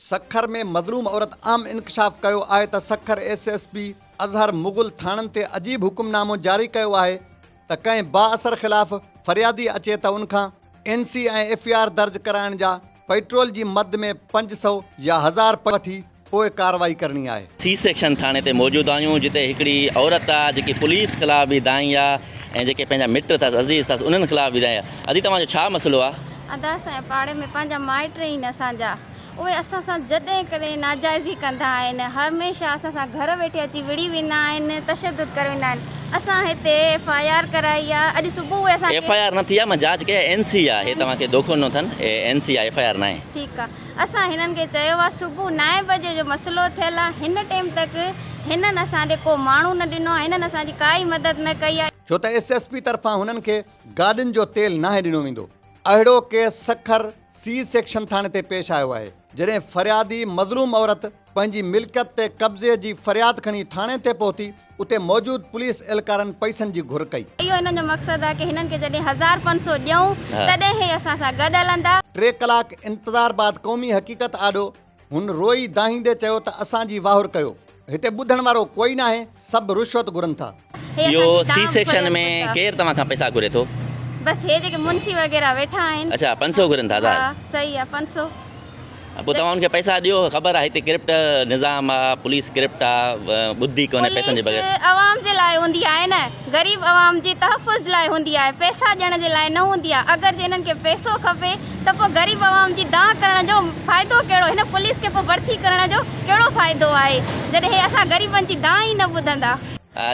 سکر ۾ مظلوم عورت عام انڪشاف ڪيو آهي ته Sukkur S S P Azhar Mughal ٿاڻن تي عجيب حڪم نامو جاري ڪيو آهي ته ڪنهن بااثر خلاف فريادي اچي ته ان کان N C ۽ F I R درج ڪرائڻ جا پيٽرول جي مد ۾ 500 يا هزار وٺي پوء ڪارروائي ڪرڻي آهي. سي سيڪشن ٿاڻي تي موجود آهيون جتي هڪڙي عورت آ جيڪي پوليس خلاف به دانهين آ ۽ جيڪي پنهنجا مٽ اٿس عزيز اٿس انهن خلاف به دانهين آ ادي توهان جو ڇا مسئلو آ؟ ادا اسان جي پاڙي ۾ پنهنجا مائٽ آهن اسان جا اهي اسان سان جڏهن ڪڏهن ناجائزي ڪندا آهن هميشه اسان سان گهر ويٺي اچي وڙهي ويندا آهن تشدد ڪري ويندا آهن اسان هتي ايف I R ڪرائي آ اڄ صبح اهي اسان کي ايف I R نه ٿي آ مان جاچ ڪئي آ اين سي آ هي توهان کي دوکو ڏنو اٿن هي اين سي آ ايف I R ناهي. ٺيڪ آ اسان هنن کي چيو آ صبح نائين بجي جو مسئلو ٿيل آ هن ٽيم تڪ هنن اسان ڏي ڪو ماڻهو نه ڏنو آ هنن اسان جي ڪائي مدد نه ڪئي آ. ڇو ته ايس ايس پي طرفان هنن کي گاڏين جو تيل ناهي ڏنو ويندو. اهڙو ڪيس سکر سي سيڪشن ٿاڻي تي پيش آيو آهي جڏهن فريادي مظلوم عورت پنهنجي ملڪيت تي قبضي جي فرياد کڻي ٿاڻي تي پهتي اتي موجود پوليس اهلڪارن پئسن جي گهر ڪئي. اهو هنن جو مقصد آهي ڪي هنن کي جڏهن 1500 ڏيون تڏهن هي اسان سان گڏ هلندا. ٽي ڪلاڪ انتظار بعد قومي حقيقت آڏو هن روئي دانهيندي چيو ته اسان جي واهر ڪيو، هتي ٻڌڻ وارو ڪوئي ناهي، سڀ رشوت گهرن ٿا. هي اهو اسان جي سي دانهن سيڪشن فرياد ۾ ٻڌا. ڪير توهان کان پئسا گهري ٿو؟ بس هي جيڪي منشي وغيره ويٺا آهن. اڇا 500 گهرن ٿا ها صحيح آ 500. پوء توهان ان کي پئسا ڏيو خبر آ هتي ڪرپٽ نظام آ پوليس ڪرپٽ آ ٻڌي ڪونهي پئسن جي بغير. پوليس عوام جي لاء هوندي آهي نه غريب عوام جي تحفظ لاء هوندي آهي پئسا ڏيڻ جي لاء نه هوندي آهي اگر جي هنن کي پئسو کپي ته پوء غريب عوام جي دانهن ڪرڻ جو فائدو ڪهڙو هن پوليس کي پوء ڀرتي ڪرڻ جو ڪهڙو فائدو آهي جڏهن هي اسان غريبن جي دانهن ئي نه ٻڌندا.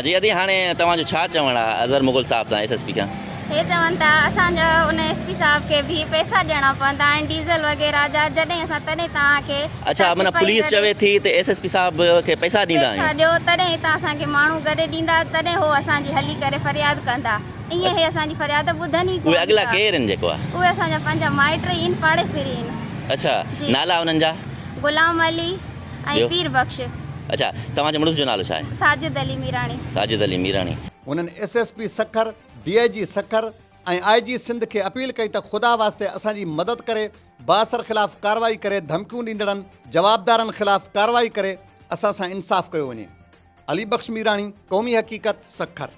جي ادي هاڻي توهان جو ڇا چوڻ آ اظهر مغل صاحب سان ايس ايس پي کان. هي چون ٿا اسان جا ان ايس پي صاحب کي به پئسا ڏيڻا پوندا آهن ڊيزل وغيره جا جڏهن اسان تڏهن توهان کي اڇا معنيٰ سپاهي پوليس گڏي چوي ٿي ته ايس ايس پي صاحب کي پئسا ڏيندا پئسا آهيون. ڏيو تڏهن هتان اسان کي ماڻهو گڏي ڏيندا تڏهن هو اسان جي هلي ڪري فرياد ڪندا ائين هي اسان جي فرياد ٻڌن ئي اهي ڪونه اڳلا ٿا. ڪير آهن جيڪو آ. اهي اسان جا پنهنجا مائٽ ئي آهن پاڙيسري آهن. اڇا جي. نالا انهن جا. غلام علي ۽ ٻيو؟ پير بخش. اڇا توهان جي مڙس جو نالو ڇا آهي؟ ساجد علي ميراڻي. ساجد علي ميراڻي. هنن S S P Sukkur, D I G Sukkur ۽ I G Sindh کي اپيل ڪئي ته خدا واسطي اسان جي مدد ڪري بااثر خلاف ڪارروائي ڪري ڌمڪيون ڏيندڙن جوابدارن خلاف ڪارروائي ڪري اسان سان انصاف ڪيو وڃي. علي بخش ميراڻي، قومي حقيقت، سکر.